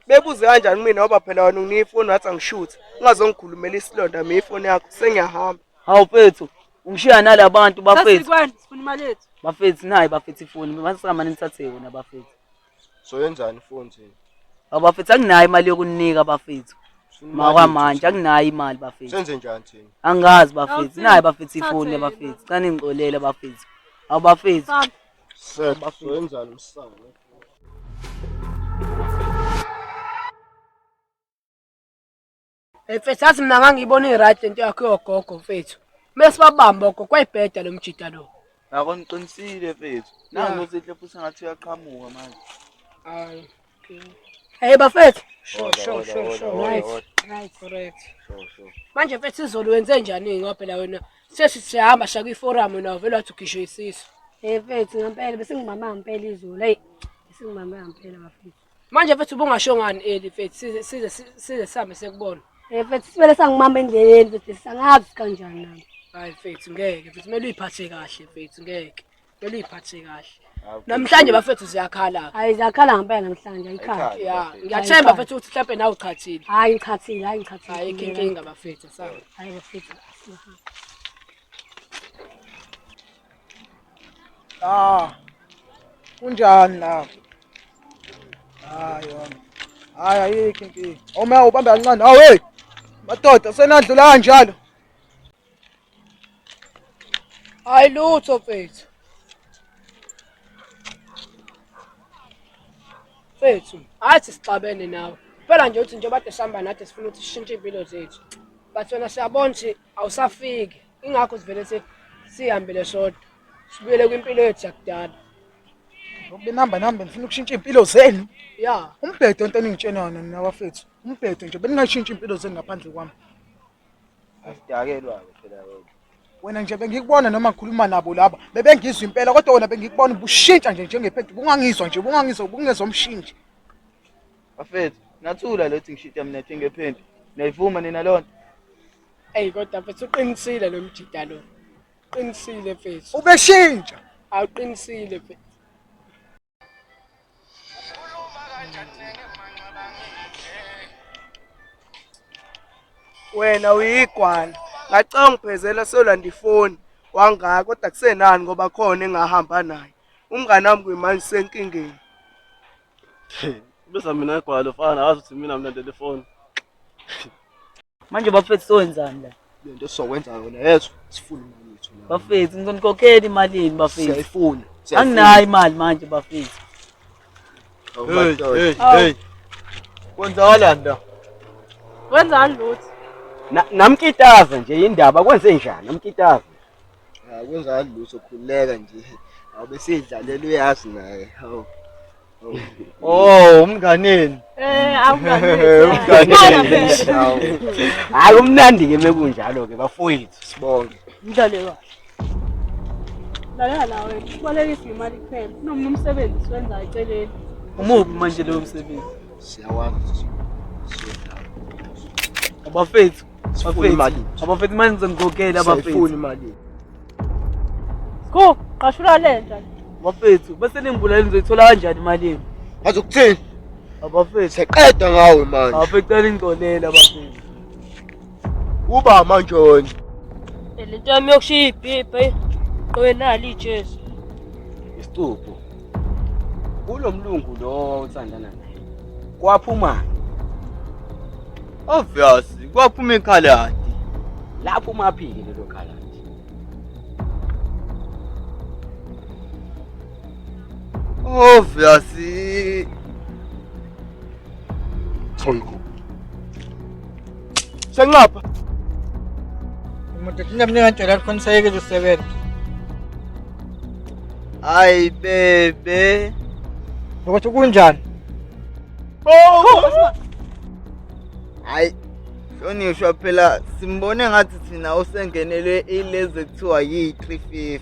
Bebuze kanjani kumina ngoba phela wena unginika ifoni wathi angishuthe. Ungazongikhulumela isilonda mina ifoni yakho sengiyahamba. Hawu mfethu, ungishiya nalabantu bafethu. Sasikwani, sifuna imali yethu. Bafethu nayi bafethu ifoni, masamane nithathe yona bafethu. So yenzani ifoni thina? Hawu bafethu anginayo imali yokunika bafethu. Sifuna imali Makwamanje yethu thina. anginayo imali bafethu. Senze njani thina? Angazi bafethu, Awuthini? nayi bafethu ifoni Thathe bafethu. Cela ningixolele bafethu. Hawu bafethu. Sami. Seth, so yenzani umsana? Hey mfethu yazi mina ngangiyibona i-right lento yakho yogogo mfethu. Kumele sibabambe ogogo kwayibheda lo mjida lo. Ngakho niqinisile mfethu. Nangu nozinhle futhi ngathi uyaqhamuka manje. Hayi. Hey bafethu. Sure Hola, sure hola, sure hola, sure. hola, Right. hola. Right. Correct. Sure, sure. Manje mfethu izolo wenze njani ngoba phela wena sesithi siyahamba siya kwi-forum wena wavele wathi ukhishwe isisu. Hey mfethu ngempela bese ngimama ngempela izolo. Hey bese ngimama ngempela bafethu. Manje mfethu ubungasho ngani eli mfethu size size size sihambe sekubona. Hey mfethu sibele sangimama endleleni mfethu sangazi kanjani nami. Hayi mfethu ngeke mfethu kumele uyiphathe kahle mfethu ngeke. Kumele uyiphathe kahle. Namhlanje bafethu ziyakhala. Hayi ziyakhala ngempela namhlanje ayikhala. Ayikhala. Ya, ngiyathemba mfethu ukuthi mhlawumbe nawe uchathile. Hayi ngichathile, hayi ngichathile. Hayi inkinga bafethu sawa. Hayi bafethu. asihambe. Ah. Kunjani la? Hayi wona. Hayi ayikho inkinga. Uma ubambe kancane. Hawu hey. Madoda senadlula kanjalo. Hayi lutho mfethu. Mfethu, athi sixabene nawe. Phela nje uthi njengoba kade sihamba nathi sifuna ukuthi sishintshe iy'mpilo zethu. But wena siyabona ukuthi awusafiki. Ingakho sivele sihambele sodwa. Sibuyele kwimpilo yethu yakudala. Benihamba nami benifuna ukushintsha iy'mpilo zenu. Ya. Umbhedo into eningitshena yona nina bafethu. Umbhedo nje beningayishintsha iy'mpilo zenu ngaphandle kwami. Asidakelwa-ke phela wena. Wena nje bengikubona noma ngikhuluma nabo laba bebengizwa impela kodwa wena bengikubona ubushintsha nje njengephenti bungangizwa nje bungangizwa bungezwa umshintshe. Bafethu, nathula lethi ngishintsha mina njengephenti. Niyayivuma nina loo nto? Eyi kodwa mfethu uqinisile lo mjida lo. Uqinisile mfethu. Ubeshintsha. Awuqinisile mfethu. Wena uyigwala. Ngacela ungiphezela solanda ifoni wangaka kodwa kusenani ngoba khona engahamba naye. Umngane wami kuyimanje usenkingeni. Bese mina igwalo fana azi ukuthi mina mlandela ifoni. Manje bafethu sowenzani la? Lento sizokwenza yona yethu sifuna imali yethu la. Bafethu ngizonikhokhela imali yenu bafethu. Siyayifuna. Anginayo imali manje bafethu. Hey, hey, hey. Kwenzakalani la? Wenzani lutho? Namkitaza nje indaba kwenze njani namkitaza? Akwenzakali lutho khululeka nje. Awube sidlalela uyazi naye. Hawu. Oh, umnganeni. Eh, awunganeni. Umnganeni. Hayi kumnandi ke mekunjalo ke bafowethu. Sibonge. Mdlale kahle. Lalela la wena, ubalekisa imali kuphela. Kunomunye umsebenzi siwenza eceleni. Umuphi manje lowo msebenzi? Siyawazi. Abafethu, Sifuna bafethu. imali yethu. Abafethu manje ngizonikhokhela abafethu. Siyayifuna imali yethu. Go, qashula lenja. Bafethu, bese ningibulala nizoyithola kanjani imali yenu? Azi ukuthini? Abafethu, Seqeda ngawe manje. abafethu cela ningixolele abafethu. Uba manje wena. Le nto yami yokushiya ibhibhe. Qobe nalo ijezi. Isicupho. Kulo mlungu lo othandana naye. Kwaphuma Obvious, kwaphuma ikhaladi. lapho umaphike lelo khaladi. Obvious. Thoyiko. Senqapha. Umuntu nginamnika ngitshela khona sayeke usebenza. Hayi bebe. Ukuthi kunjani? Hayi. Hlonishwa phela simbone ngathi thina usengenelwe ilezi kuthiwa yi-350.